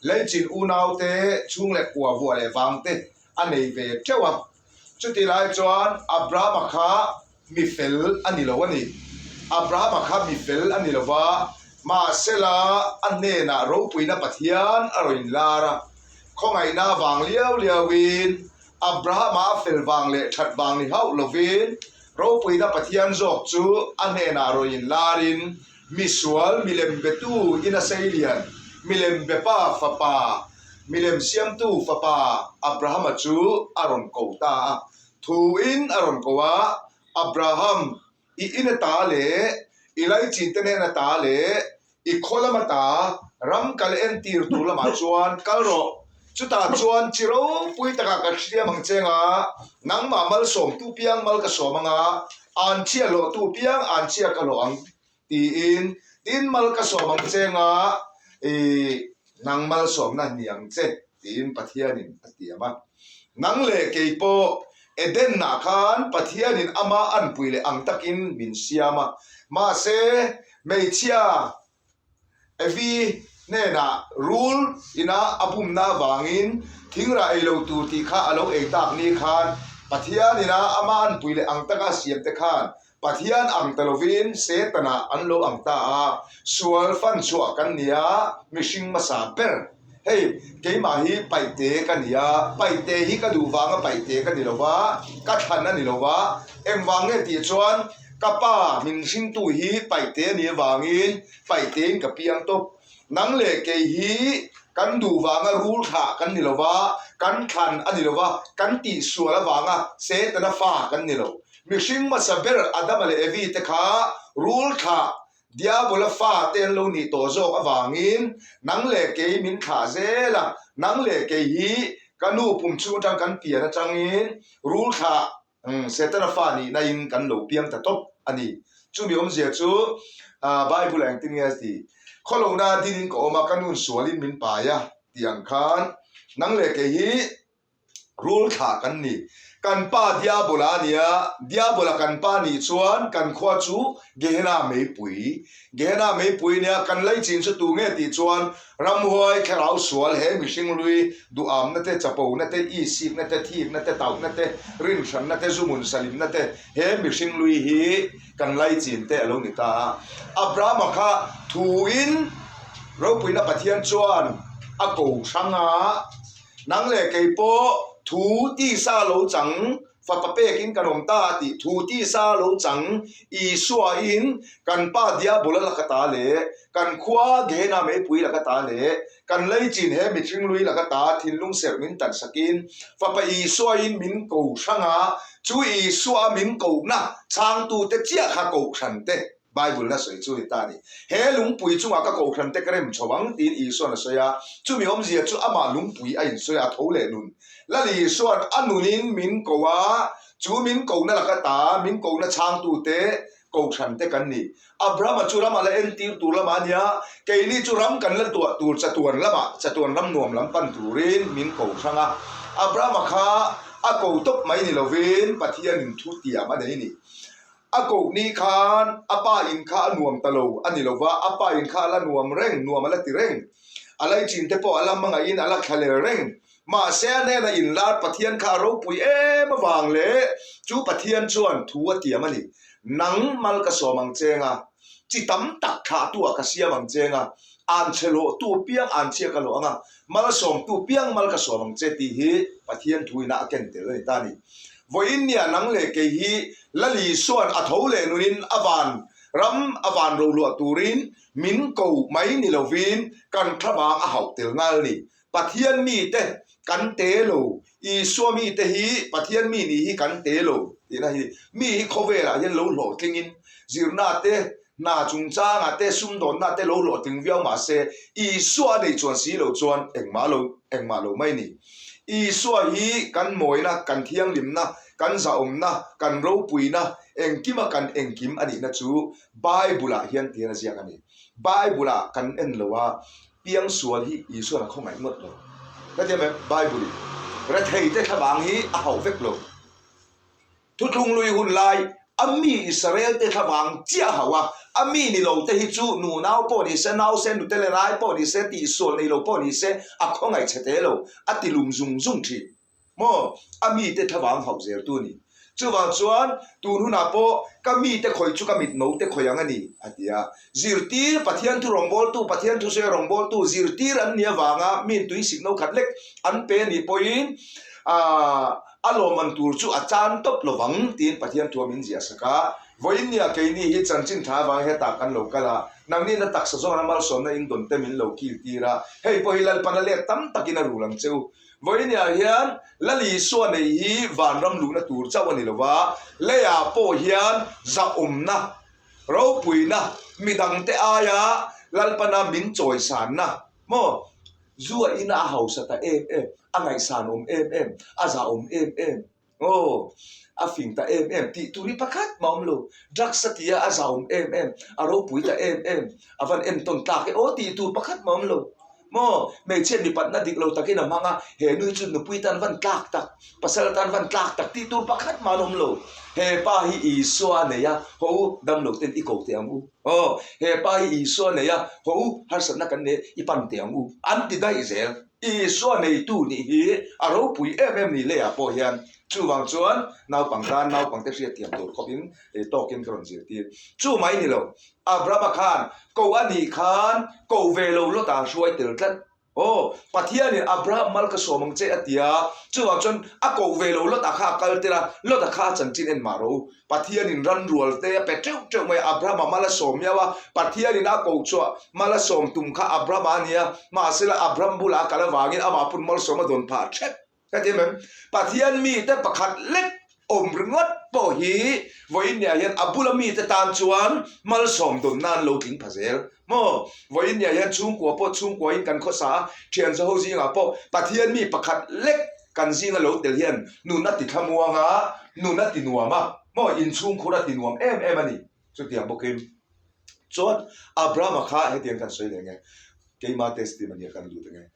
Leichin unaute chhung leh kua vuah leh vangte a nei ve teuh a. Chutih lai chuan Abrahama kha mi fel a ni lo a ni. Abrahama kha mi fel a ni lo va, mahsela a hnenah ropuina Pathian a rawn inlar a. Khawngaihna vang liau liauin Abrahama a fel vang leh that vang ni hauh lovin ropuina Pathian zawk chu a hnenah rawn inlarin Misual milem betu ina seilian, milem bepa fapa, milem siamtu fapa Abrahama chu a rawn ko ta a. Thuin a rawn ko a, Abraham, i in ata leh i laichin te hnen ata leh i khaw lam ata ram kal entir tur lamah chuan kal rawh. Chutah chuan chi ropui takah ka hriam ang che anga, nangmah malsawmtu piang mal ka sawm anga, anchhia hlawhtu piang anchhia ka hlawh ang tiin, tin mal ka sawm ang che anga, ih, nang malsawmna ni ang che tiin Pathianin a tiam a. Nang leh kei pawh Eden-ah khan Pathianin ama anpui leh ang takin min siam a, mahse hmeichhia Evi hnenah rul ina a bumna avangin thingrah ei lo tur tih kha a lo ei tak ni khan Pathian ina ama anpui leh ang taka a siam te khan Pathian ang ta lovin Setana an lo ang ta a, sual fan chhuah kan ni a, mihring hmasa ber. Hei, keimah hi paihte ka ni a, paihte hi ka duh vanga paihte ka ni lo va, ka thlan a ni lo va, engvang nge tih chuan Ka pa min hringtu hi paihte a nih avangin paihtein ka piang tawp. Nang leh kei hi kan duh vanga rul thlah kan ni lo va, kan thlan a ni lo va, kan tihsual avanga Setana fa kan ni lo. Mihring hmasa ber Adama leh Evi te kha rul thlah Diabola fa te an lo nih tawh zawk avangin nang leh kei min thlah zel a, nang leh kei hi ka nu pum chhung atang kan pian atangin rul thlah Setana fa nihna in kan lo piang ta tawp a ni. Chumi awmzia chu Bible ah engtin nge a ti? Khawlohna din in ka awm a, ka nun sual in min pai a tih ang khan nang leh kei hi rul thlah kan ni. Kan pa Diabola a nia, Diabola kan pa nih chuan kan khua chu Gehenna meipui. Gehenna meipui nia kan laichin chu tu nge tih chuan Ramhuai thlarau sual he mihring lui duhamna te, chapona te, isikna te, thikna te, tauhna te, rinhranna te, zumun salimna te he mihring lui hi kan laichin te a lo ni ta a. Abrahama kha thuin ropuina Pathian chuan a ko hrang a, nang leh kei pawh thu tisa lo chang Fapa pekin kan awm ta a tih thu tisa lo chang Isuain kan pa Diabola laka ta leh kan khua Gehenna meipui laka ta leh kan leichin he mihring lui laka ta thinlung serh min tan sakin Fapa Isuain min ko hrang a, chu Isua min kohna chhangtute chiah kha kohhran te Bible na sawi chu ni ta a ni. He lungpui chungah ka kohhran te ka rem chho ang tiin Isua'n a sawi a, chumi awmzia chu amah lungpui a insawi a, a tho leh nun. Lal Isua'n a nunin min ko a, chu min kohna laka ta, min kohna chhangtute kohhran te kan ni. Abrahama chu ram a la entir tur lamah a nia, keini chu ram kan la tuah tur chatuan lamah, chatuan ram nuam lam pan turin min ko hrang a. Abrahama kha a ko tawp mai ni lovin Pathianin thu tiam a nei a ni. A koh ni khan a pa in kha a nuam ta lo a ni lo va, a pa in kha a la nuam reng, nuam a la ti reng. A laichin te pawh a la hmangaihin a la thlalel reng. Mahse a hnena inlar Pathian kha a ropui em avang leh chu Pathian chuan thu a tiam a ni, Nang mal ka sawm ang cheng a, chi tam tak thlahtu ah ka siam ang cheng a, an chhe hlawhtu piang an chhia ka hlawh ang a, malsawmtu piang mal ka sawm ang che tih hi Pathian thu ina a ken tel a ni ta a ni. Vawiin nia nang leh kei hi Lali Suan a tho leh nunin a van ram a van rohluah turin min ko mai ni lovin kan thlavang a hauh tel ngal ni. Pathian mite kan te lo, Isua mite hi Pathian mi nih hi kan te lo tihna hi mi hi khawvelah hian lo hlawhtlingin zirna te Hna chungchangah te, sumdawnna te lo hlawhtling viau mah se, Isua a nei chuan si lo chuan engmah lo engmah lo mai ni. Isua hi kan mawina, kan thianghlimna, kan zahawmna, kan ropuina, engkima kan engkim a nihna chu Bible-ah hian tihian a ziak a ni. Bible-ah kan en lo a, piangsual hi Isua'n a khawngaih ngawt lo. Hetiang em Bible-in retheite thlavang hi a hauh vek lo. Thuthlung lui hun lai. A mi Israel te thlavang chiah hauh a, a mi ni lo te hi chu nu nau pawh ni se, nau se, nute leh rai pawh ni se, tihsual nei lo pawh ni se, a khawngaih chhe te lo, a ti lum zung zung thin. Maw? A mi te thlavang hauh zel tu a ni. Chuvang chuan tun hunah pawh ka mi te khawih chu ka mit no te khawih ang a ni, a ti a. Zirtir, Pathian thu rawngbawltu, Pathian thu sawi rawngbawltu zirtir an nih avanga mi tui sik no khat lek an pe a nih pawhin, aah, A lawmman tur chu a chan tawp lo vang tiin Pathian thu a min ziah sak a. Vawiin nia keini hi chanchin tha avang hetah kan lo kal a, nangni na taksa zawna malsawmna in dawn te min lo kil tir a, hei pawh hi Lalpan a let tam takin a rul ang che u. Vawiin nia hian Lal Isua neih hi vanram luhna tur chauh a ni lo va, leiah pawh hian zahawmna, ropuina, midangte aia Lalpana min chawisanna maw? Zu a ina a hausa ta em em, a ngaihsan awm em em, a zah awm em em, aw, a fing ta em em tih tur hi pakhat mah awm lo. Drugs a ti a, a zah awm em em, a ropui ta em em, a van entawn tlak e aw tih tur pakhat mah awm lo. Maw, hmeichhia mipatna dik lo takin a hmang a, he nui chu nupui tan van tlak tak, pasal tan van tlak tak tih tur pakhat mah an awm lo. He pa hi Isua a nei a, haw u, damlo ten i ko teh ang u. Aw, he pa hi Isua nei a, haw u, harsatna kan nei, i pan teh ang u, an ti daih zel. Isua neitu nih hi a ropui em em ni leiah pawh hian. Chuvang chuan naupang tan naupangte hriatthiam tur khawpin tawkin ka rawn zirtir. Chu mai ni lo, Abrahama khan ko a nih khan ko ve lo lawtah hruai tel tlat. Aw, Pathianin Abraham mal ka sawm ang che a ti a, chuvang chuan a koh ve lo Lot-a kha a kal tel a, Lot-a kha a chanchin en mah rawh u. Pathianin ran rual te a pe teuh teuh mai a, Abrahama mal a sawm miau a, Pathianin a koh chhuah mal a sawm tum kha Abrahama a ni a, mahsela Abraham bulah a kal avangin amah pun malsawm a dawn phah thep. Ka ti em? Pathian mite pakhat lek awm ringawt pawh hi vawiinniah hian a bula mite tan chuan malsawm dawn nan lo tling pha zel maw? Vawiinniah hian chhungkua pawh chhungkuain kan khawsa a, thian zaho zingah pawh Pathian mi pakhat lek kan zinga lo tel hian nun a ti thlamuang a, nun a ti nuam a maw? Inchhungkhur a ti nuam em em a ni. Chutiang bawkin chuan Abrahama kha hetiang kan sawi leh nge? Keima testimony a kan lut ange.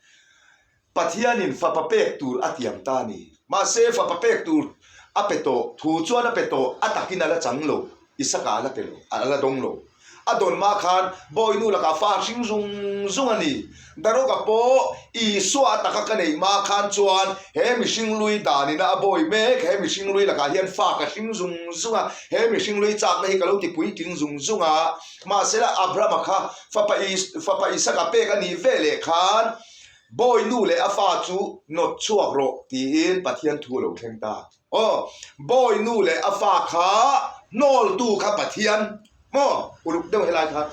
Pathianin fapa pek tur a tiam ta a ni. Mahse, fapa pek tur a pe tawh, thu chuan a pe tawh, a takin a la chang lo, Isaka a la pe lo, a la dawng lo. A dawn hma khan Bawinu lakah fa hring zung zung a ni. Daroka pawh Isua a taka ka neih hma khan chuan he mihring lui danina a bawi mek, he mihring lui lakah hian fa ka hring zung zung a, he mihring lui chakna hi ka lo ti puitling zung zung a. Mahsela, Abrahama kha fapa fapa Isaka pek a nih veleh khan Bawi nu leh a fa chu nawt chhuak rawh tiin Pathian thu a lo thleng ta. Aw, bawi nu leh a fa kha nawltu kha Pathian maw? Uluk deuh helai kha.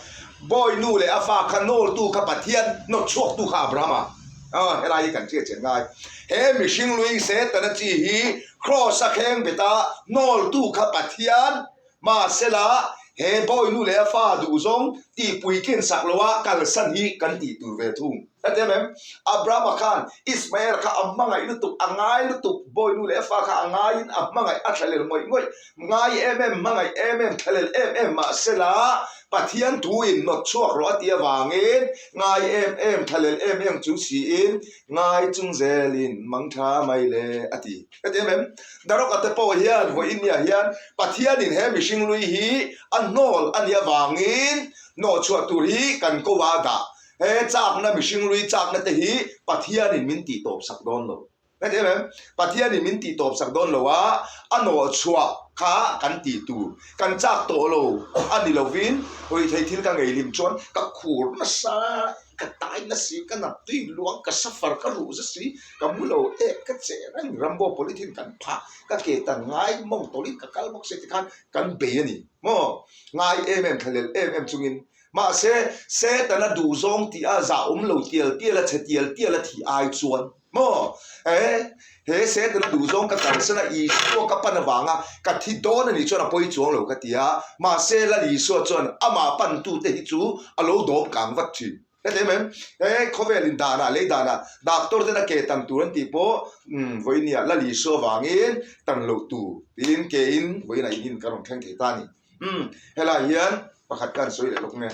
Bawi nu leh a fa kha nawltu kha Pathian, nawt chhuaktu kha Abrahama. Aw, helai hi kan hriat chian ngai. He mihring lui Setana chi hi Kraws a kheng bet a, nawltu kha Pathian. Mahsela, he bawinu leh a fa duhzawng tihpuitlin sak loa kalsan hi kan tih tur ve thung. Heti em em, Abrahama khan Ismael kha a hmangaih lutuk, a ngai lutuk, bawinu leh a fa kha a ngaiin a hmangaih, a thlalel ngawih ngawih, ngai em em, hmangaih em em, thlalel em em, mahsela, Pathian thuin nawt chhuak rawh a tih avangin ngai em em, thlalel em em chung siin ngai chung zelin mang tha mai le a ti. Heti em em, Daroka te pawh hian vawiinniah hian Pathianin he mihring lui hi a hnawl a nih avangin hnawhchhuah tur hi kan ko a dah. He chakna mihring lui chakna te hi Pathianin min tih tawp sak dawn lo. Heti em em, Pathianin min tih tawp sak dawn lo a, a hnawhchhuah kha kan tih tur. Kan chak tawh lo a ni lovin ruihtheih thil ka ngei hlim chuan ka khur nasa. Ka tai na si, ka nap tui luang, ka safar ka ruh za si, ka mu lo e, ka che reng, Rambo polythene kan phah, ka ke tan ngai mawng tawlin ka kal bawk si tikhan kan bei a ni maw? Ngai em em, thlahlel em em chungin. Mahse, Setana duhzawng tih a zah awm lo tial tial a, chhe tial tial a thih ai chuan maw? E, he Setana duhzawng ka kalsan a, Isua ka pan avanga ka thi dawn a nih chuan a pawi chuang lo ka ti a, mahse Lal Isua chuan amah pantute hi chu a lo dawm kang vat thin. Heti em em, he khawvel in danah lei danah doctor ten a ke tan tur an tih pawh umm vawinia Lal Isua vangin tan loh tur tiin ke in vawiinah in in ka rawn thleng thei ta a ni. Umm helai hian pakhat ka han sawi leh lawk nge.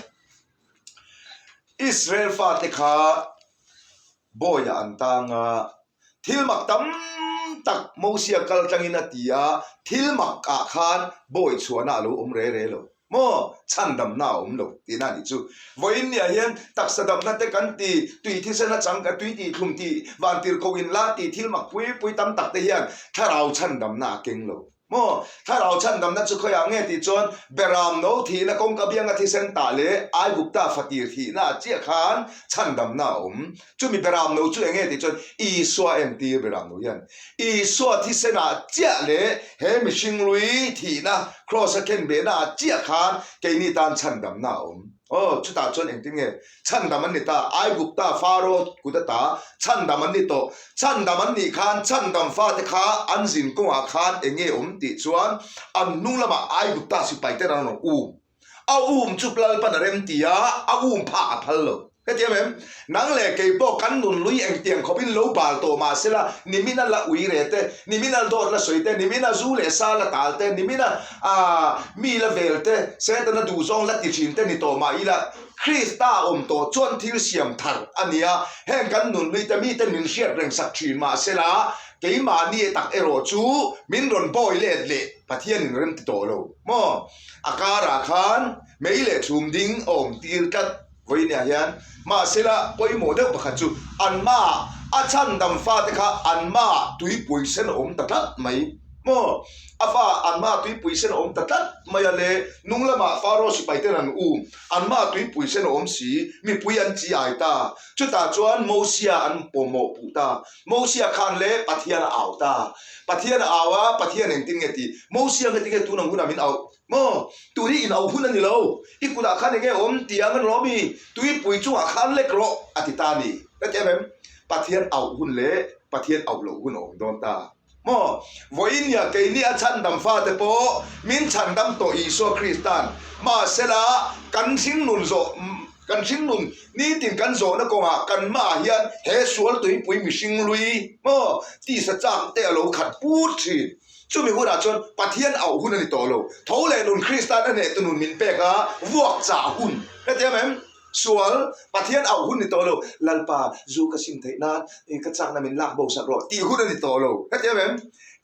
Israel fate kha bawiah an tang a, thil mak tam tam tak Mosia kal tlangin a ti a, thil mak ah khan bawi chhuahna a lo awm re re lo maw? Chhandamna a awm lo tihna a nih chu. Vawiin niah hian taksa damna te kan ti, tui thisen a chang, tui tih thlum tih, vantirhkoh in la tih thil mak pui pui tam tak te hian thlarau chhandamna a keng lo. Maw? Thlarau chhandamna chu khawiah nge tih chuan Beram no thihna kawngka bianga thisen tah leh Aigupta fatir thihna ah chiah khan chhandamna a awm. Chumi Beram no chu enge tih chuan Isua entir Beram no hian Isua thisen ah chiah leh he mihring lui thihna Kraws a khenbehna ah chiah khan keini tan chhandamna a awm. Aw, chutah chuan engtin nge chhandam an ni ta? Aigupta Faro kut ata chhandam an ni tawh. Chhandam an nih khan chhandam fate kha an zin kawngah khan eng nge awm tih chuan an hnung lamah Aigupta sipai ten an rawn um. A um chu Lalpan a rem ti a, a um phak a phal lo. Hetiang em? Nang leh kei pawh kan nun lui engtiang khawpin lo bal tawh mah sela, nimina la ui re te, nimina dawt la sawi te, nimina zu leh sa la tal te, nimina aah mi la vel te, Setana duhzawng la ti thin te ni tawh mah ila, Krista awm tawh chuan thil siam thar a ni a, heng kan nun lui te miten min hriat reng sak thin mah sela, keimahni tak erawh chu min rawn bawi let leh Pathianin rem ti tawh lo maw? A karah khan mei leh chhum ding a awm tir tlat. Vawiinah hian mahsela pawimawh deuh pakhat chu anmah a chhandam fate kha anmah tuipui sen a awm ta tlat mai maw? A fa anmah tuipui sen a awm ta tlat mai a le, nung lamah Faro sipai ten an um, anmah tuipui sen a awm si, mipui an chi ai ta. Chutah chuan Mosia an pawhmawh puh ta. Mosia khan le Pathian a au ta. Pathian a au a, Pathian engtin nge tih? Mosia nge tinge tun ang hunah min auh? Maw? Tui hi in auh hun a ni lo. I kutah khan enge awm tih ang a ni mi? Tuipui chungah khan lek rawh a ti ta a ni. Ka ti em em? Pathian auh hun leh Pathian auh loh hun a awm dawn ta. Maw? Vawiin keini a chhandam fate pawh min chhandam tawh Isua Krista'n. Mahsela kan hringnun zawh kan hringnun nitin kan zawhna kawngah kan hmaah hian he sual tuipui mihring lui maw tisa chak te a lo khat put thin. Chumi hunah chuan Pathian auh hun a ni tawh lo. Tho leh nun Krista'n a hnehtu nun min pek a, vuak chah hun. Hetiang em? Sual, Pathian auh hun ni tawh lo. Lalpa, zu ka sim theih nan ka chakna min lak bo sak rawh tih hun a ni tawh lo. Hetiang em?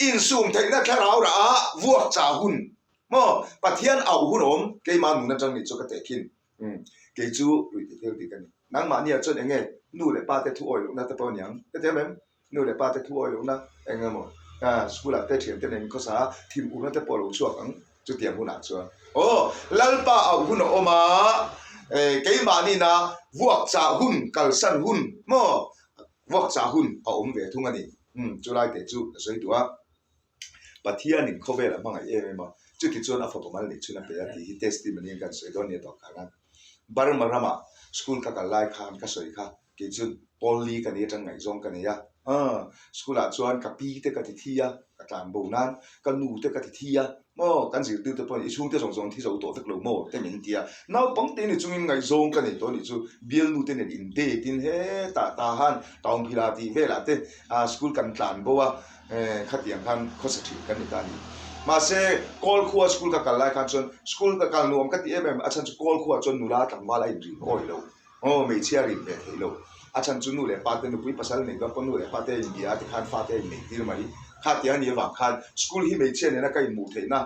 Insum theihna thlarau rah a, vuak chah hun. Maw? Pathian auh hun awm, keimah nun atang nih chu ka teh khin. Umm, kei chu ruih tih thil dik a ni. Nangmahniah chuan eng nge nu leh pa te thu awih lohna te pawh a niang. Hetiang em? Nu leh pa te thu awih lohna eng emaw school ah te thian te nen khawsa a thim urna te pawh a lo chhuak ang chutiang hunah chuan aw Lalpa auh hun a awm a keimahni-na vuak chah hun kalsan hun maw vuak chah hun a awm ve thung a ni chulai te chu ka sawi duh a Pathianin khawvel a hmangaih em em a chuti chuan a fapa mal nih chhun a pe a tih hi testimony in kan sawi dawn nia tawh khan a Burma ramah school ka kal lai khan ka sawi kha Kei chu pawl li ka nei atang ngaihzawng ka nei a, school ah chuan ka pi te ka ti thi a, ka tlan bo nan ka nu te ka ti thi a, maw kan zirtir te pawhin i chhungte zawng zawng thi zo tawh vek lo maw te min ti a, naupang te ni chungin ngaihzawng ka nei tawh anih chu bialnu te nen in date in hetah tah han town phila tih velah te school kan tlan bo a, khatiang khan khawsa thin kan ni ta a ni. Mahse kawl khua school ka kal lai khan chuan school ka kal nuam ka ti em em a chhan chu kawl khua chuan nula tlangval a inrin awi lo. Aw, hmeichhia rin ve thei lo. A chhan chu nu leh pa te nupui pasal nei dawn pawh nu leh pa te inbia a tikhan fate a inneih tir mai. Kha tia ni avang khan school hi hmeichhia nena ka inhmuh theihna,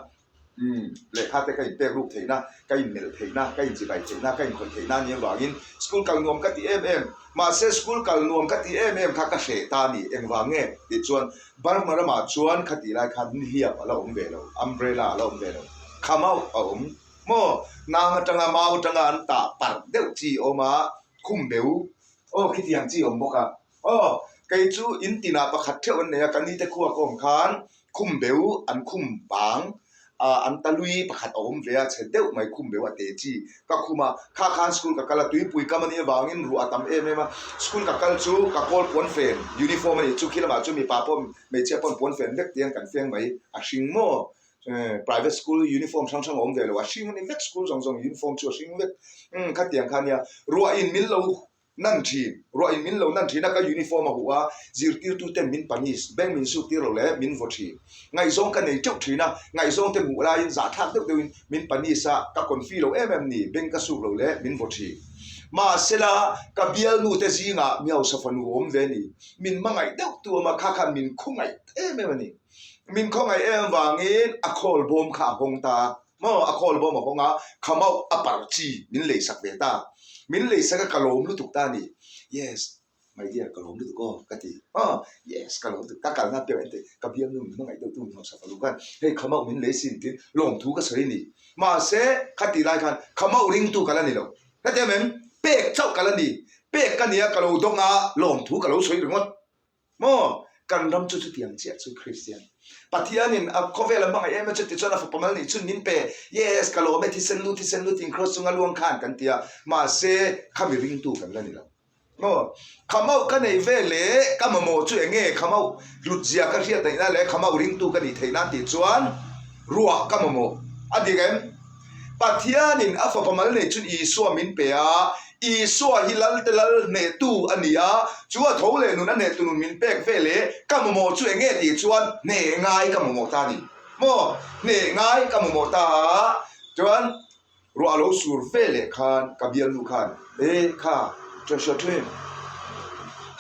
umm, lehkha te ka inpek ruk theihna, ka inmelh theihna, ka inchibai theihna, ka inkhawih theihna a nih avangin school kal nuam ka ti em em. Mahse school kal nuam ka ti em em kha ka hreh ta a ni. Engvang nge? Tih chuan Burma ramah chuan khatih lai khan nihliap a la awm ve lo, umbrella a la awm ve lo, khamauh a awm. Maw, nang atanga mau atanga an tah parh deuh chi awm a, khum beu, aw khitiang chi awm bawk a, aw kei chu in tinah pakhat theuh an nei a, ka nite khua ka awm khan khum beu an khum bang ah an talui pakhat a awm ve a, chhe deuh mai khum beu a te chi ka khum a, kha khan school ka kal a, tuipui kam a nih avangin ruah a tam em em a, school ka kal chu ka kawl puan fen uniform a nih chu khi lamah chu mipa pawh hmeichhia pawh an puan fen vek tiang kan feng mai a hring maw. Private school uniform hrang hrang a awm ve lo a, hring a ni vek school zawng zawng uniform chu a hring vek. Umm khatiang kha nia ruah in min lo nan thin, ruah in min lo nan thin a ka uniform a huh a, zirtirtu ten min punish, bank min suk tir lo leh min vaw thin. Ngaihzawng ka nei teuh thin a, ngaihzawng te hmuh laiin zahthlak deuh deuhin min punish a, ka confi lo em em ni, bank ka suk lo leh min vaw thin. Mahsela, ka bialnute zingah mi hausa fanu awm ve a ni. Min hmangaih deuh tu awm a, kha khan min khawngaih em em a ni. Min khawngaih em vangin a khawl bawm kha a hawng ta a, maw a khawl bawm a hawng a, khamauh a parh chi min leisak ve ta. Min leisak a ka lawm lutuk ta a ni. Yes. My dear, ka lawm lutuk aw, ka ti. Aw, yes, ka lawm lutuk. Ka kalna piang ente, ka bialnu min hmangaih deuh tu min hausa fanu khan hei khamauh min lei sin tiin lawmthu ka sawi a ni. Mahse, khati lai khan khamauh ringtu ka la ni lo. Hetiang em, pek chauh ka la ni. Pek ka nia ka lo dawng a, lawmthu ka lo sawi ringawt. Maw, kan ram chu chutiang chiah chu Kristian. Pathianin a khawvel a hmangaih em a chuti chuan a fapa mal nih chun min pe. Yes, ka lawm e, thisen lu, thisen lu tiin kraws chunga luang khan kan ti a. Mahse, khami ringtu kan la ni lo. Maw? Khamauh ka neih ve le, ka mamawh chu eng nge khamauh hlut zia ka hriat theih nan leh khamauh ringtu ka nih theih nan tih chuan ruah ka mamawh a dik em? Pathianin a fapa mal nei chun Isua min pe a, Isua hi Lalte Lal hnehtu a ni a, chu a tho leh nun a hnehtu nun min pek ve le, ka mamawh chu eng nge tih chuan hneh ngai ka mamawh ta a ni. Maw? Hneh ngai ka mamawh ta a, chuan Ruah lo sur ve leh khan ka bialnu khan, E kha, Joshua Twin,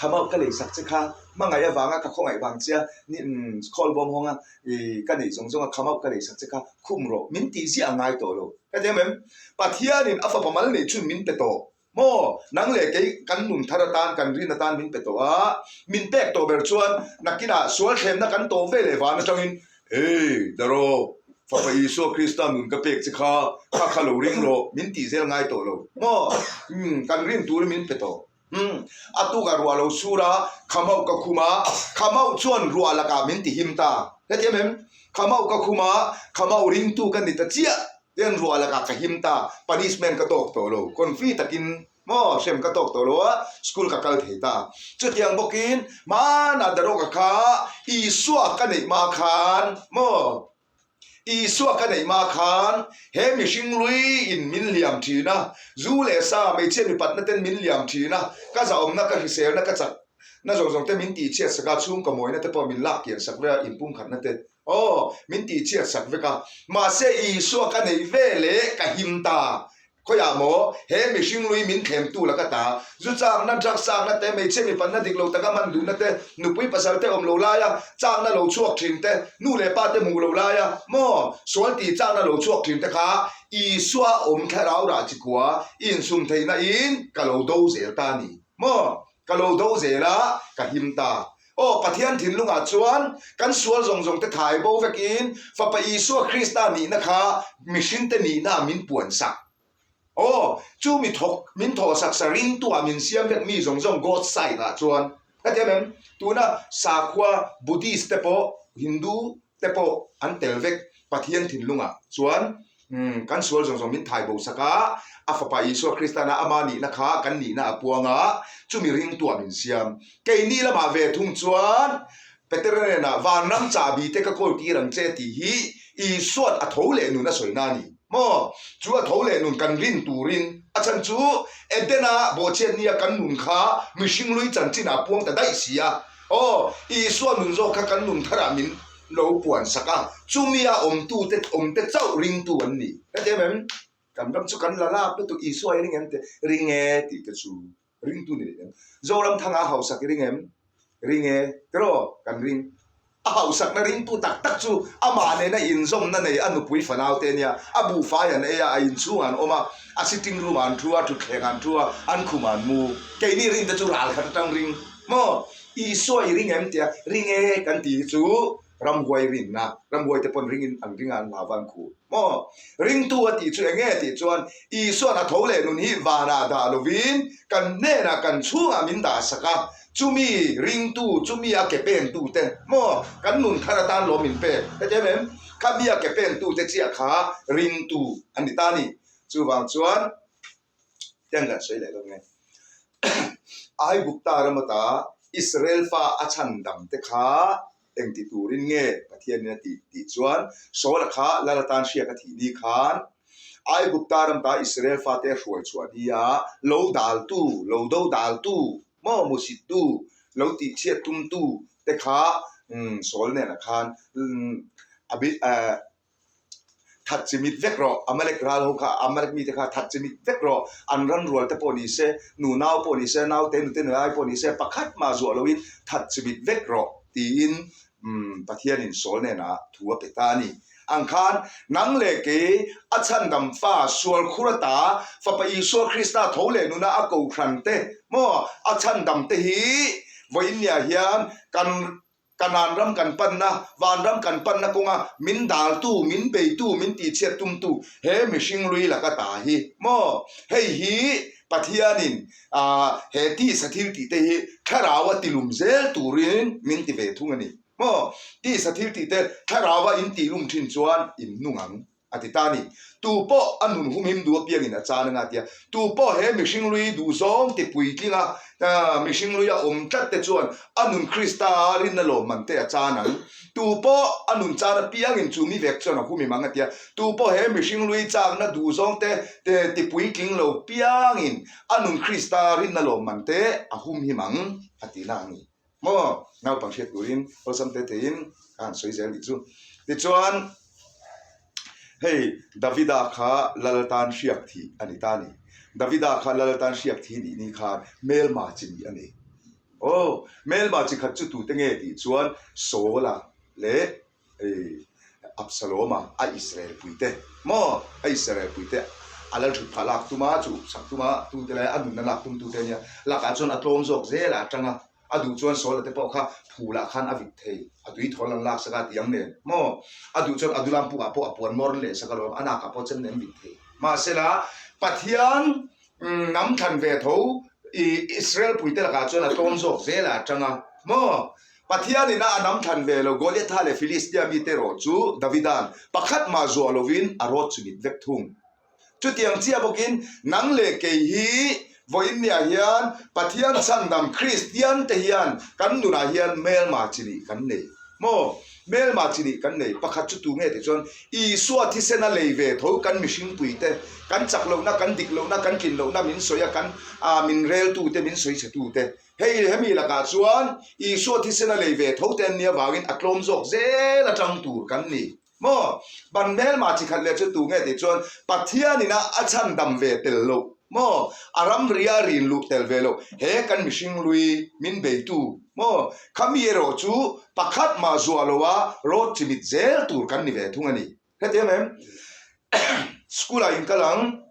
khamauh ka leisak che kha, hmangaih avanga ka khawngaih vang che a, ni umm khawl bawm hawng a, i ka neih zawng zawng a khamauh ka leisak che kha, khum rawh, min tih ziah a ngai tawh lo. Ka ti em em? Pathianin a fapa mal neih chhun min pe tawh. Maw, nang leh kei kan nun thar atan, kan rin atan min pe tawh a, min pek tawh ber chuan nakinah sual thlemna kan tawh ve leh van atangin, Hey, Daro, Fapa Isua Krista nun ka pek che kha, kha kha lo ring rawh, min tih zel ngai tawh lo. Maw, umm, kan rin turin min pe tawh. Umm, a tukah ruah lo sur a, khamauh ka khum a, khamauh chuan ruah lakah min ti him ta. Hetiang em? Khamauh ka khum a, khamauh ringtu ka ni ta chiah. Tian ruah lakah ka him ta, punishment ka tawk tawh lo, confi takin maw hrem ka tawk tawh lo a, school ka kal thei ta. Chutiang bawkin hmanah Daroka kha Isua ka neih hma khan maw, Isua ka neih hma khan he mihring lui in min liam thin a, zu leh sa hmeichhia mipatna ten min liam thin a, ka zahawmna ka hriselna ka chakna zawng zawng te min tihchhiat sak a, chhungkaw mawina te pawh min lak kian sak vek a, inpumkhatna te. Aw, min tihchhiat sak vek a. Mahse, Isua ka neih ve leh ka him ta. Khawiah maw, he mihring lui min thlemtu la ka ta. Zu chakna, drugs chakna te, hmeichhia mipanna dik lo taka hman duhna te, nupui pasal te awm lo laia chakna lo chhuak thin te, nu leh pa te hmuh lo laia maw, sual tih chakna lo chhuak thin te kha Isua awm thlarau rah chikua i insum theihna in ka lo do zel ta a ni maw? Ka lo do zel a, ka him ta. Aw, Pathian thinlungah chuan kan sual zawng zawng te thai bo vekin Fapa Isua Krista nihna kha mihringte nihna min puansak. Aw, chu mi thawk, min thawhsak sa ringtuah min siam vek mi zawng zawng God side ah chuan. Ka ti em em? Tuna sakhua Buddhist te pawh, Hindu te pawh an tel vek Pathian thinlungah chuan kan sual zawng zawng min thai bo sak a, a Fapa Isua Kristana ama nihna kha kan nihna a puang a, chumi ringtuah min siam. Keini lamah ve thung chuan Petera hnenah vanram chahbi te ka kawl tir ang che tih hi Isua'n a tho leh nun a sawina a ni maw? Chu a tho leh nun kan rin turin a chhan chu Edena bawhchhiatnia kan nun kha mihring lui chanchinah a puang ta daih si a. Aw, Isua nun zawk kha kan nun tharah min lo puan sak a, chumia awmtute awmte chauh ringtu an ni. Ka ti em em? Kan ram chu kan la lak lutuk, Isua i ring em te? Ring e tih te chu ringtu ni leh em? Zoramthanga a hausak i ring em? Ring e, tiraw? Kan ring. A hausakna ringtu tak tak chu amah nena inzawmna nei a nupui fanau te ania, a buhfai an ei a, a inchhungah an awm a, a sitting room ah an thu a, thutthleng ah an thu a, an khum ah an mu. Keini rinte chu ral khat atang ring. Maw? Isua i ring em tia ring e kan tih hi chu ramhuai rinna, ramhuai te pawn ringin an ring a an hlau va an khuh. Maw? Ringtu a tih chu eng nge tih chuan Isua'n a tho leh nun hi vanah dah lovin kan hnenah kan chhungah min dah sak a, chumi ringtu, chumi a ke pentu te, maw? Kan nun thar atan lawm min pek. Heti em em? Khami a ke pentu te chiah kha ringtu an ni ta a ni. Chuvang chuan. Tiang kan sawi leh dawn nge? Aigupta ram ata Israel fa a chhan dam te kha engti turin nge Pathianin a tih tih chuan Saula kha lal atan hriak a thih ni khan Aigupta ram ta Israel fate a hruai chhuah ni a lo daltu, lo do daltu, maw musittu, lo tihchhiat tumtu te kha Saul nen ah khan a. That chimit vek rawh, Amalek ral ho kha, Amalek mite kha that chimit vek rawh, an ran rual te pawh ni se, nu nau pawh ni se, naute nute nulai pawh ni se, pakhat mah zuah loin that chimit vek rawh, tiin Pathianin Saul hnenah thu a pe ta a ni. Ang khan, nang leh kei a chhandam fa sual khur ata Fapa Isua Krista tho leh nuna a kohhran te maw a chhandam te hi vawiinniah hian kan Kanan ram kan panna, vanram kan panna kawnga min daltu, min beitu, min tihchhiat tumtu he mihring lui laka ta hi maw? Hei hi Pathianin he tisa thil tihte hi thlaraua tilum zel turin min ti ve thung a ni maw? Tisa thil tihte thlaraua in tihlum thin chuan in nung ang. A ti ta a ni. Tu pawh a nun humhim duh apiangin a chan anga a ti a. Tu pawh he mihring lui duhzawng ti puitlinga mihring lui a awm tlat te chuan a nun Krista a rinna lawmman te a chan ang. Tu pawh a nun chan apiangin chu mi vek chuan a humhim ang a ti a. Tu pawh he mihring lui chakna duhzawng te ti puitling lo piangin a nun Krista a rinna lawmman te a humhim ang a ti na a ni. Maw? Naupang hriat turin awlsam te theiin ka han sawi zel nih chu. Tichuan, hei Davida kha lal tan hriak thih a ni ta a ni. Davida kha lal tan hriak thih nih ni khan hmelma chi nih a ni. Aw, hmelma chi khat chu tute nge tih chuan Saul-a leh Hei Absalom-a a Israel puite maw? A Israel puite a lal thut phah lak tum a, chu sak tum a, tute lai a nunna lak tum tute ania. Lakah chuan a tlawm zawk zel a atang a, a duh chuan Saul-a te pawh kha phulah khan a vit thei, a tui thawl an lak sak a tiang nen maw? A duh chuan Adulam pukah pawh a puan mawr leh sak alawm, a nakah pawh chem nen vit thei. Mahsela Pathian Hnam thlan ve tho i Israel puite lakah chuan a tlawm zawk zel a atang a maw? Pathianin a a hnam thlan ve lo Goliatha leh Filistia mite erawh chu Davida'n pakhat mah zuah lovin a rawt chimit vek thung. Chutiang chiah bawkin nang leh kei hi vawiinniah hian Pathian chhandam Kristian te hian kan nunah hian hmelma chi nih kan nei. Maw? Hmelma chi nih kan nei. Pakhat chu tu nge tih chuan Isua thisen a lei ve tho kan mihringpui te, kan chak lohna, kan dik lohna, kan tlin lohna min sawi a, kan ah min reltu te, min sawi chhe tu te. Hei hemi lakah chuan Isua thisen a lei ve tho te an nih avangin a tlawm zawk zel atang tur kan ni. Maw? Ban hmelma chi khat leh chu tu nge tih chuan Pathianin a a chhandam ve tel loh maw? A ramri a rin luh tel ve loh he kan mihring lui min beitu maw? Khami erawh chu pakhat mah zuah loha rawt chimit zel tur kan ni ve thung a ni. Hetiang em? School ah in kal ang.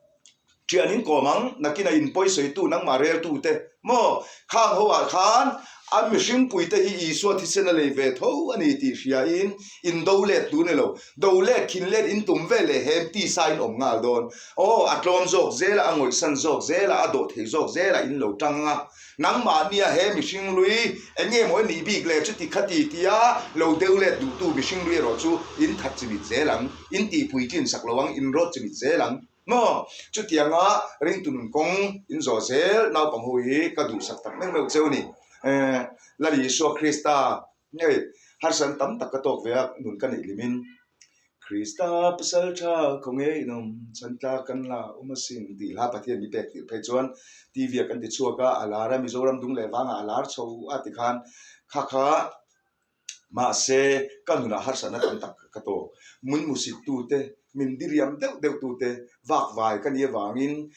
Thian in kawm ang, nakin a in pawisawitu nangmah reltu te maw? Khang ho ah khan a mihring pui te hi Isua thisen a lei ve tho a ni tih hria in in do let tur ni lo. Do let khin let in tum ve leh hem tisa in awm nghal dawn. Aw, a tlawm zawk zel a, a ngawihsan zawk zel a, a dawh thei zawk zel a in lo tang ang a. Nangmah nia he mihring lui eng nge maw i nih bik le chuti khati tia lo deu let duhtu mihring lui erawh chu in that chimit zel ang, in tihpui tlin sak lo ang, in rawt chimit zel ang. Maw? Chutianga ringtu nun kawng in zawh zel naupang ho hi ka duhsak tak meuh meuh cheu a ni. Eh, Lal Isua Krista ngei harsatna tam tak ka tawk ve a, nun ka neih hlimin Krista pasal tha khaw ngei in awm chhan tlak kan la awm asin tih hla Pathian mi pek tirh phei chuan TV ah kan ti chhuak a, a lar a, Mizoram dung leh vangah a lar chho a tikhan kha kha Mahse, ka nunah harsatna tam tak ka tawk. Min musit tute, min diriam deuh deuh tute vakvai ka nih avangin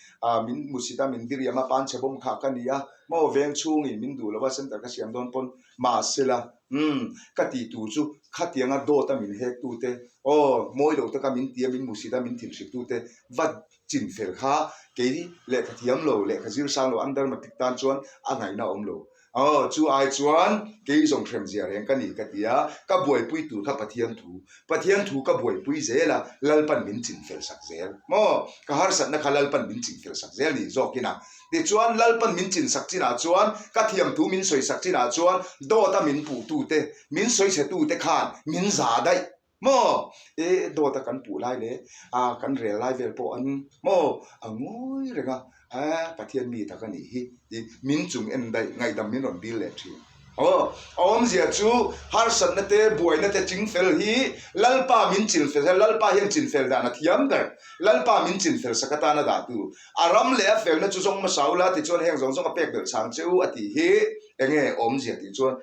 min musit a, min diriam a, panchhe bawm kha ka ni a, maw veng chhungin min duh lova center ka siam dawn pawn mahsela, umm, ka tih tur chu khatianga dawt a min hek tute, aw, mawi lo taka min ti a, min musit a, min thinhrik tute va chinfel kha kei lehkha thiam lo, lehkha zir sang lo, under matric tan chuan a ngaihna a awm lo. Aw, chu ai chuan kei zawng hrem zia reng ka ni ka ti a, ka buaipui tur kha Pathian thu, Pathian thu ka buaipui zel a, Lalpan min chingfel sak zel. Maw? Ka harsatna kha Lalpan min chingfel sak zel ni zawkin a. Tichuan, Lalpan min chinsak chinah chuan, ka thiam thu min sawisak chinah chuan dawta min puhtute, min sawichhetute khan min za daih. Maw? E, dawta kan puh lai leh a kan rel lai vel pawh an maw? A ngawi reng a, a Pathian mi tak a nih hi tih min chung en daih ngaihdam min rawn dil leh thin. Aw, a awmzia chu harsatna te, buaina te chingfel hi Lalpa min chinfel hian Lalpa hian chinfel dan a thiam ber. Lalpa min chinfel sak atana dah tu. A ram leh a felna chu zawng hmasa ula tichuan heng zawng zawng a pek belh chang che u a tih hi enge awmzia tih chuan.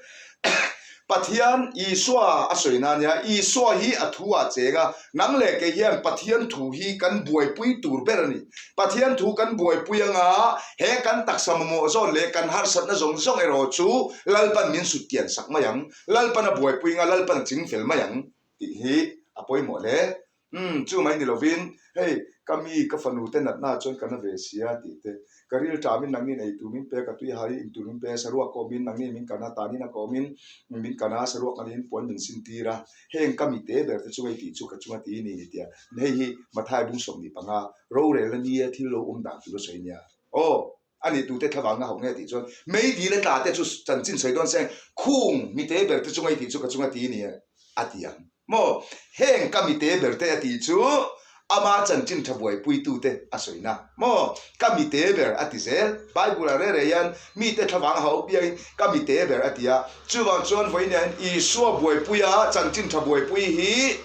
Pathian Isua a sawi na nia, Isua hi a thu ah cheng a, nang leh kei hian Pathian thu hi kan buaipui tur ber a ni. Pathian thu kan buaipui anga he kan taksa mamawh zawn leh kan harsatna zawng zawng erawh chu Lalpan min sut kian sak mai ang, Lalpan a buaipui anga Lalpan a chingfel mai ang tih hi a pawimawh hle. Umm, chu mai ni lovin, hei, ka mi, ka fanu te natna chuan ka na ve sia tih te, ka ril ṭamin nangnin ei tur min pe, ka tui hai in tur min pe, saruak kawmin nangnin min kana, tanin a kawmin min kana, saruak anin puan min sin tir a, heng ka mi te ber te chu hei tih chu ka chunga ti ni ni tia, hei hi Mathai bung 15 rorelna nia thil lo awm dan tur a sawi nia. Aw, a nih tute thlavang a hauh nge tih chuan meidil a tla te chu chanchin sawi dawn seng khung mite ber te chunga i tih chu ka chunga ti ni a ti ang maw? Heng ka mite ber te a tih chu ama chanchin tha buaipuitu te a sawi na maw? Ka mite ber a ti zel Bible ah reh reh hian mite thlavang a hauh biakin ka mite ber a ti a chuvang chuan vawiin Isua buaipuia chanchin tha buaipui hi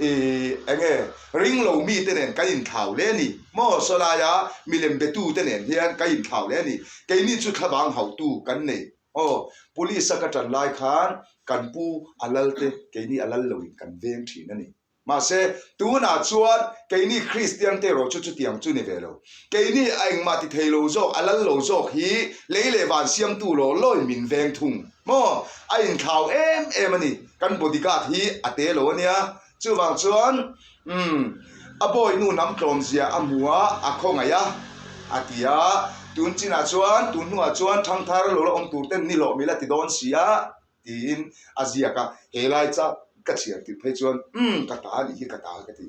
Ih, enge, ring lo mite nen kan inthlau hle a ni maw? Sawlaia milem betute nen hian kan inthlau hle a ni. Keini chu thlavang hauhtu kan nei. Aw, police a ka tan lai khan kan pu a lal te keini a lal loin kan veng thin a ni. Mahse, tunah chuan keini Kristian te erawh chu chutiang chu ni ve lo. Keini a engmah ti thei lo zawk, a lal lo zawk hi lei leh van siamtu lawh lawin min veng thung maw? A inthlau em em a ni. Kan bodyguard hi a te lo a nia. Chuvang chuan umm a bawi nu hnam tlawm zia a hmu a, a khawngaih a, a ti a. Tun chinah chuan, tun hnuah chuan thangthar lo la awm tur ten ni hlawh mila ti dawn si a. Tiin a ziak a, he lai chak ka chhiar tirh phei chuan umm ka ta anih hi ka ta ka ti.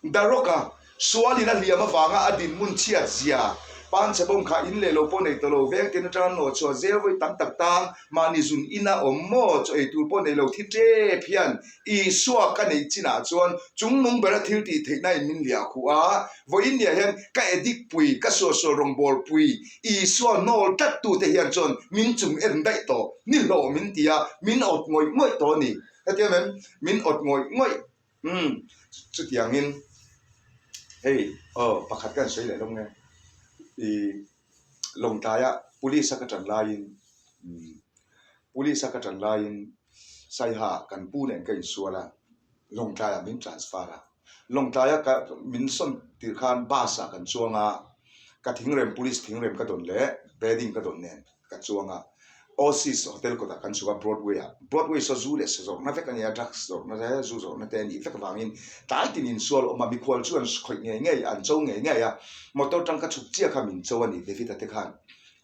Daroka sualin a hliam avanga a dinhmun chhiat zia panchhe bawm kha in leh lo pawh nei tawh lo, veng tin atanga nawh chhuah zel vawi tam tak tang mahni zun ina awm maw chaw ei tur pawh nei lo thi tep hian Isua ka neih chinah chuan chungnung bera thil tih theihna in min liah khuh a, vawiin nia hian ka addict pui, ka suahsual rawngbâwl pui, Isua hnawl tlat tute hian chuan min chung en daih tawh, ni hlawh min ti a, min awt ngawih ngawih tawh a ni. Hetiang em? Min awt ngawih ngawih. Umm, chutiangin hei aw pakhat ka han sawi leh lawng nge, ih Lawngtlaia police a ka ṭan laiin, umm police a ka ṭan laiin Saiha kan pu nen ka insual a, Lawngtlaiah min transfer a. Lawngtlaia ka min sawn tir khan bus ah kan chuang a, ka thingrem police thingrem ka dawn leh bedding ka dawn nen ka chuang a, Oasis hotel kawtah kan chhuk a Broadway ah. Broadway saw zu leh sa zawrhna vek a nia, drugs zawrhna te zu zawrhna te a nih vek avangin tlai tin insual a awm a, mikhual chu an khawih ngei ngei, an cho ngei ngei a, motor tang ka chhuk chiah kha min cho a ni David-a te khan.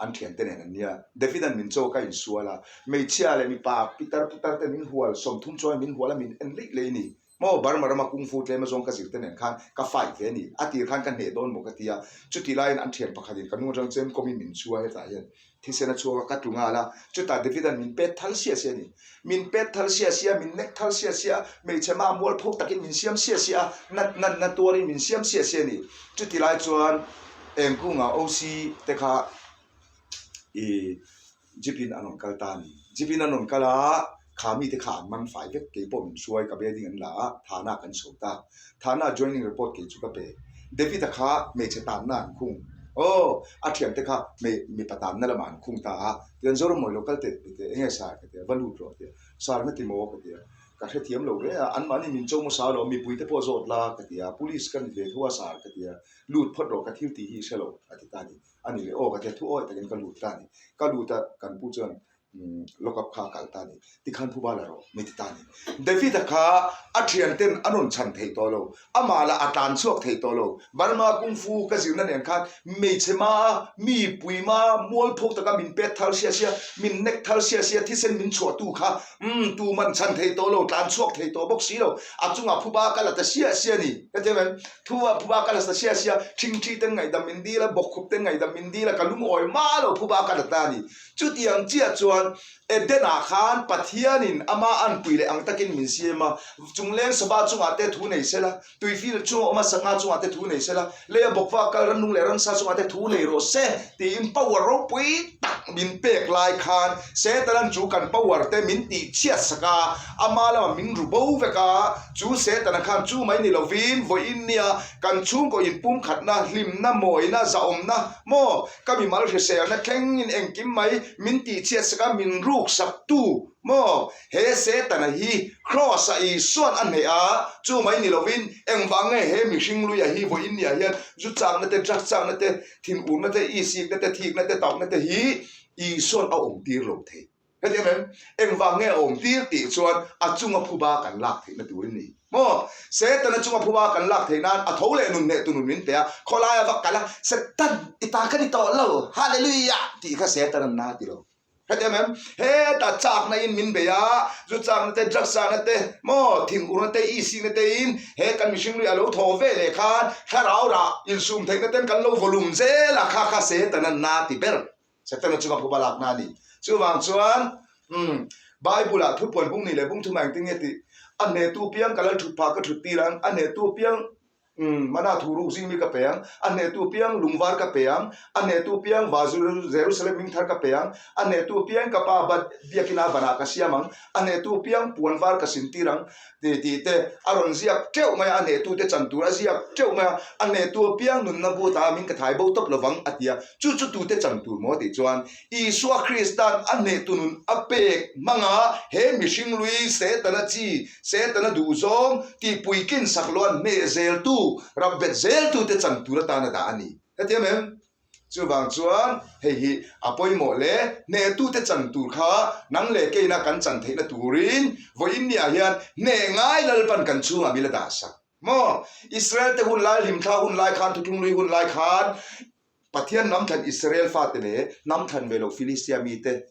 An thiante nen an nia. David-a'n min cho ka insual a, hmeichhia leh mipa pitar putar te min hual, 30 chuan min hual a min en leih leih a ni. Maw Burma rama kung fu tlem azawng ka zir te nen khan ka fight ve a ni. A tir khan ka hneh dawn maw ka ti a, chutih laiin an thian pakhatin ka nu atang chem kawmin min chhu a hetah hian thisen a chhuak a ka tlu nghal a, chutah David-a'n min pet thal sia sia a ni. Min pet thal sia sia, min nek thal sia sia a, hmeichhe mah mualpho takin min siam sia sia a, nat natna tuarin min siam sia sia a ni. Chutih lai chuan Engkunga OC te kha i jeep in an rawn kal ta a ni. Jeep in an rawn kal a, kha mite kha an man fai vek, kei pawh min hruai, ka building an la a, Thana kan chho ta. Thana joining report kei chu ka pe. David-a kha hmeichhe tanna an khung. Aw, a thiante kha mipa tanna lamah an khung ta a, tichuan Zoramawii lo kal teh ti teh, enge sar ka ti a, va lut rawh a ti a, sar nga ti maw ka ti a, ka hrethiam lo hle a, anmahni min cho hmasa lo, mipui te pawh zawt la ka ti a, police ka ni ve tho a sar ka ti a, Lut phawt rawh ka thil tih hi i hre lo a ti ta a ni. A ni leh aw ka tia thu awi takin ka lut ta a ni. Ka lut a kan pu chuan lock up kha a kal ta a ni. Tikhan phuba la rawh mi ti ta a ni. David-a kha a thianten a rawn chhan thei tawh lo. Amah lah a tlan chhuak thei tawh lo. Burma kung fu ka zirna nen khan hmeichhe ma mi pui ma mualpho taka min pet thar sia sia, min nek thar sia sia thisen min chhuahtu kha umm tuman chhan thei tawh lo, tlan chhuak thei tawh bawk si lo. A chungah phuba ka la ta sia sia a ni. Hetiang em? Thu a phuba ka la sa sia sia, thingthi ten ngaihdam min dil a, bawkkhup ten ngaihdam min dil a, ka lungawi ma lo phuba ka la ta a ni. Chutiang chiah chuan Eden-ah khan Pathianin ama anpui leh ang takin min siam a, chungleng sava chungah te thu nei sela, tuifil chunga awm a sangha chungah te thu nei sela, leia bawkva kal rannung leh ransa chungah te thu nei rawh se tiin power ropui tak min pek lai khan Setanan chu kan power te min tih chhiat sak a, ama lamah min ru bo vek a. Chu Setana khan chu mai ni lovin vawiin nia kan chhungkaw inpumkhatna, hlimna, mawina, zahawmna maw ka mimal hriselna thlengin engkim mai min tih chhiat sak a. atanga min ruksaktu maw? He Setana hi Kraws-ah Isua'n a hneh a, chu mai ni lovin engvang nge he mihring luia hi vawiin niah hian zu chakna te, drugs chakna te, thinurna te, isikna te, thikna te, tauhna te hi Isua'n a awmtir lo thei. Hetiang em? Engvang nge a awmtir tih chuan a chunga phuba kan lak theihna tur a ni maw? Setana chunga phuba kan lak theih nan a tho leh nun hneh tu nun min pe a, khawlaia va kal a, Setan, i ta ka ni tawh lo, Hallelujah! tih kha Setana'n na a ti lo. Hetiang em? Heta chakna in min bei a, zu chakna te, drugs chakna te, maw, thinurna te, isikna te in he kan mihring lui a lo thaw ve leh khan thlarau rah insum theihna ten kan lo vawlum zel a, kha kha Setana'n na a ti ber. Setana chunga phuba lakna a ni. Chuvang chuan, umm, Bible-ah thupuan bung ni leh bung thuma engtin nge tih? A hnehtu piang ka lal thut phah ka thut tir ang, a hnehtu piang, umm, mana thu ruk zing mi ka pe ang, a hnehtu piang lungvar ka pe ang, a hnehtu piang va Jerusalem hming thar ka pe ang, a hnehtu piang ka pa bat biakina vanah ka siam ang, a hnehtu piang puan var ka sin tir ang, Ti tih te a rawn ziak teuh mai a, a hnehtute chan tur a ziak teuh mai a, a hnehtu apiang nunna but a min ka thai bo tawp lovang a ti a, chu chu tute chan tur maw tih chuan Isua Krista'n a hnehtu nun a pek hmanga he mihring lui Setana chi, Setana duhzawng tihpui kin sak loan hneh zeltu, rapbet zeltute chan tur atan a dah a ni. Hetiang em? Chuvang chuan hei hi a pawimawh le, hnehtute chan tur kha nang leh keina kan chan theihna turin vawiin niah hian hneh ngai Lalpan kan chhungah mil a dah sak maw? Israel te hun lai, hlimthla hun lai khan, thuthlunglui hun lai khan Pathian hnam thlan Israel fate leh hnam thlan ve loh Filistia mite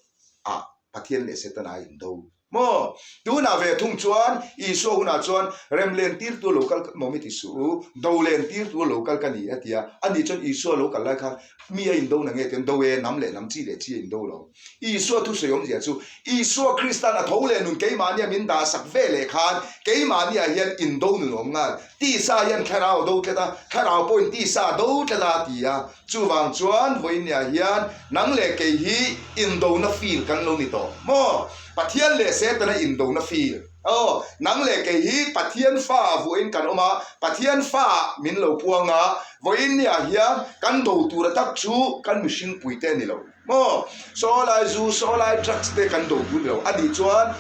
ah Pathian leh Setana a indo maw? Tunah ve thung chuan Isua hunah chuan rem len tirtu lo kal maw mi ti suh u, do len tirtu lo kal ka ni a ti a, ani chuan Isua lo kal lai khan mi a indo na nge tiang do e, nam leh nam, chi leh chi a indo lo. Isua thusawi awmzia chu Isua Kristan a tho leh nun keimahnia min dahsak ve leh khan keimahniah hian indo nun awm nghal. Tisa hian thlarau do tlat a, thlarau pawhin tisa do tlat a a ti a. Chuvang chuan vawinia hian nang leh kei hi indona feel kan lo ni tawh maw? Pathian leh Setana indona feel. Aw, nang leh kei hi Pathian fa vawiin kan awm a, Pathian fa min lo puang a, vawinia hian kan do tura tak chu kan mihring puite a ni lo maw? Saw lai zu, saw lai drugs te kan do tur ni lo. A nih chuan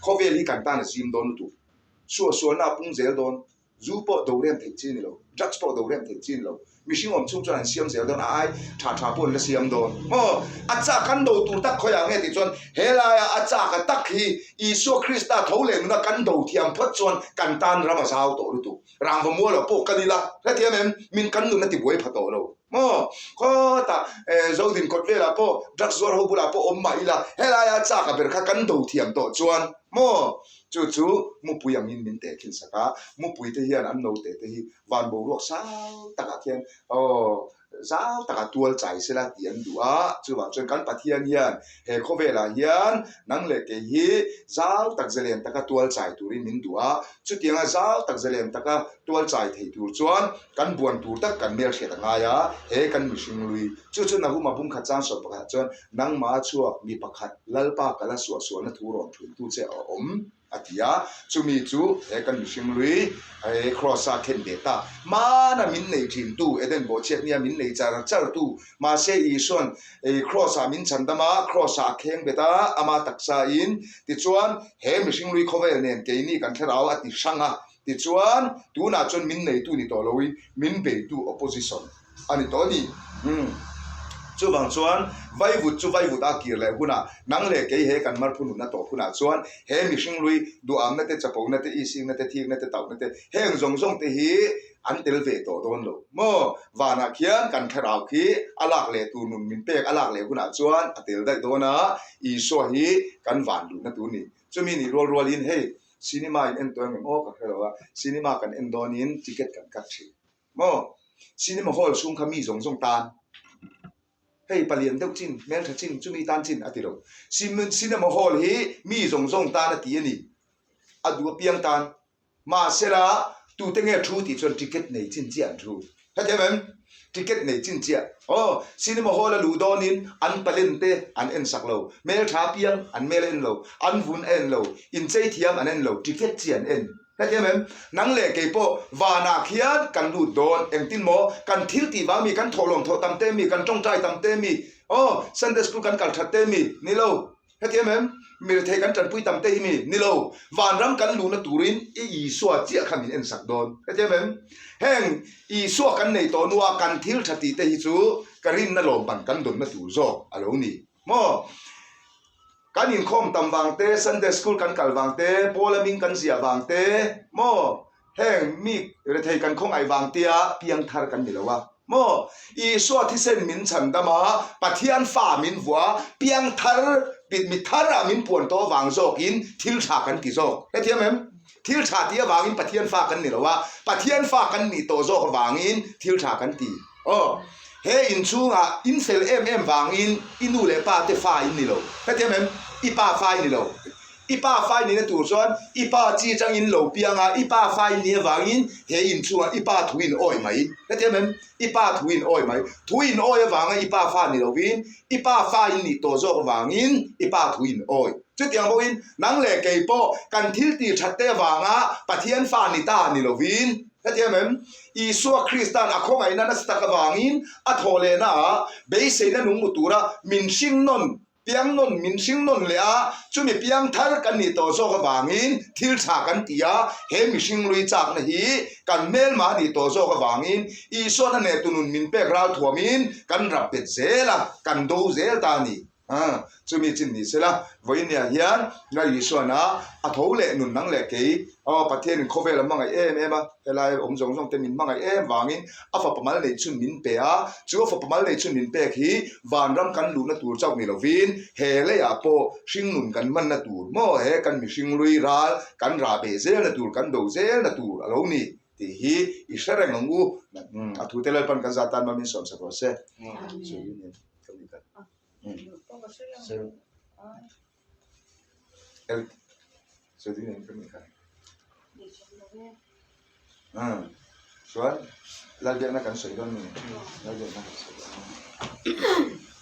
khawvel hi kan tan a zim dawn lutuk. Suahsualna a pung zel dawn. Zu pawh do rem theih chi a ni lo, drugs pawh do rem theih chi a ni lo. Mihring awm chhung chuan an siam zel dawn, a ai tha tha pawh an la siam dawn. Maw? A chak kan do tur tak khawiah nge tih chuan he laia a chak a tak hi Isua Krista tho leh nuna kan do thiam phawt chuan kan tan ram a zau tawh lutuk. Rangva mual ah pawh kal ila, hrethiam em? Min kan nuna tibuai pha tawh lo. Maw? Khawtah Zodin kawt velah pawh drugs zuar ho bulah pawh awm mah ila, helaia a chak a ber kha kan do thiam tawh chuan maw? Chu chu mupui angin min teh khin sak a, mupui te hian an note te hi van boruak sang takah khian aw zau takah tual chai sela tih an duh a, chuvang chuan kan Pathian hian he khawvelah hian nang leh kei hi zau tak zalen taka tual chai turin min duh a, chutianga zau tak zalen taka tual chai thei tur chuan kan buan tur tak kan hmelhriat a ngai a, he kan mihring lui chu chu Nahuma bungkhat chang sawm pakhatah chuan Nangmah chhuak mi pakhat Lalpa ka la suahsualna thu rawn thuntu che a awm, a ti a. Chumi chu he kan mihring lui he Kraws-a khen ve ta. Hmana min nei thintu, Eden bawhchhiat nia min nei char chartu, mahse Isua'n Kraws-ah min chhandam a, Kraws-ah a kheng bet a, ama taksain. Tichuan, he mihring lui khawvel nen keini kan thlarau a ti hrang a. Tichuan, tunah chuan min neitu ni tawh loin min beitu opposition a ni tawh a ni. Umm. Chuvang chuan vaivut chu vaivut a kir leh hunah nang leh kei he kan marphu nunna tawp hunah chuan he mihring lui duhamna te, chapona te, isingna te, thikna te, tauhna te heng zawng zawng te hi an tel ve tawh dawn lo maw? Vanah khian kan thlarau khi a lak leh tur nun min pek a lak leh hunah chuan a tel daih dawn a, Isua hi kan van luhna tur ni. Chumi nih rual rualin hei cinema in en tawh em aw ka hre lo a, cinema kan en dawnin ticket kan cut thin. Maw? Cinema hall chhung kha mi zawng zawng tan hei palian deuh chin, hmeltha chin, chumi tan chin a ti lo. Cinema hall hi mi zawng zawng tan a ti a ni. A duh apiang tan. Mahsela tute nge thu tih chuan ticket nei chin chiah an thu. Hetiang em? Ticket nei chin chiah. Aw, cinema hall a luh dawnin an talent te an en sak lo. Hmeltha apiang an hmel a en lo, an vun a en lo, inchei thiam an en lo, ticket chiah an en. Hetiang em? Nang leh kei pawh vanah khian kan lut dawn. Engtin maw? Kan thil tih vang mi, kan thawhlawm thawh tam te mi, kan tawngtai tam te mi, aw, Sunday school kan kal that te mi, ni lo. Hetiang em? Mi rethei kan tanpui tam te hi mi? Ni lo. Vanram kan luhna turin i Isua chiah kha min ensak dawn. Hetiang em? Heng Isua kan nei tawh hnua kan thil tha tih te hi chu ka rinna lawmman kan dawnna tur zawk a lo ni. Maw? Kan inkhawm tam vang te, Sunday school kan kal vang te, Paula ming kan ziah vang te, maw? Heng mi rethei kan khawngaih vang tia piang thar kan ni lo a maw? Isua thisen min chhan dam a, Pathian fa min vuah a, piang thar mi thar ah min puan tawh vang zawkin thil tha kan ti zawk. Hrethiam em? Thil tha tih avangin Pathian fa kan ni lo a, Pathian fa kan nih tawh zawk avangin thil tha kan ti. Aw, he inchhungah in fel em em vangin i nu leh pa te fa in ni lo. Hrethiam em? I pa fa i ni lo. I pa fai nihna tur chuan i pa chi changin lo piang a, i pa fai ni avangin he in chungah i pa thu in awi mai. Hetiang em? I pa thu in awi mai. Thu in awi avanga i pa fa ni lovin i pa fa in nih tawh zawk avangin i pa thu in awi. Chutiang bawkin nang leh kei pawh kan thil tih that te avanga Pathian fa ni ta ni lovin, hetiang em? Isua Krista'n a khawngaihna nasa tak avangin a thawh lehna ah beiseina nung mu tura min hring nawn Piang nawn min hring nawn leh a, chumi piang thar kan nih tawh zawk avangin thil tha kan ti a, he mihring lui chakna hi kan hmelma a nih tawh zawk avangin Isuan a nehtu nun min pek ral thuamin kan rap bet zel a, kan do zel ta a ni. Chumi chin ni sela, vawinia hian Lal Isuana a tho leh nun nang leh kei, aw Pathianin khawvel a hmangaih em em a, helai awm zawng zawng te min hmangaih em vangin A fapa mal neih chhun min pe a, chu a fapa mal neih chhun min pek hi vanram kan luhna tur chauh ni lovin he leiah pawh hringnun kan hmanna tur maw he kan mihring lui ral kan rah beh zelna tur kan do zelna tur a lo ni tih hi i hre reng ang u. A thute Lalpan kan zat tan mamin sawmsak rawh se. Chuan Lalbiakna kan sawi dawn nge? Lalbiakna kan sawi dawn.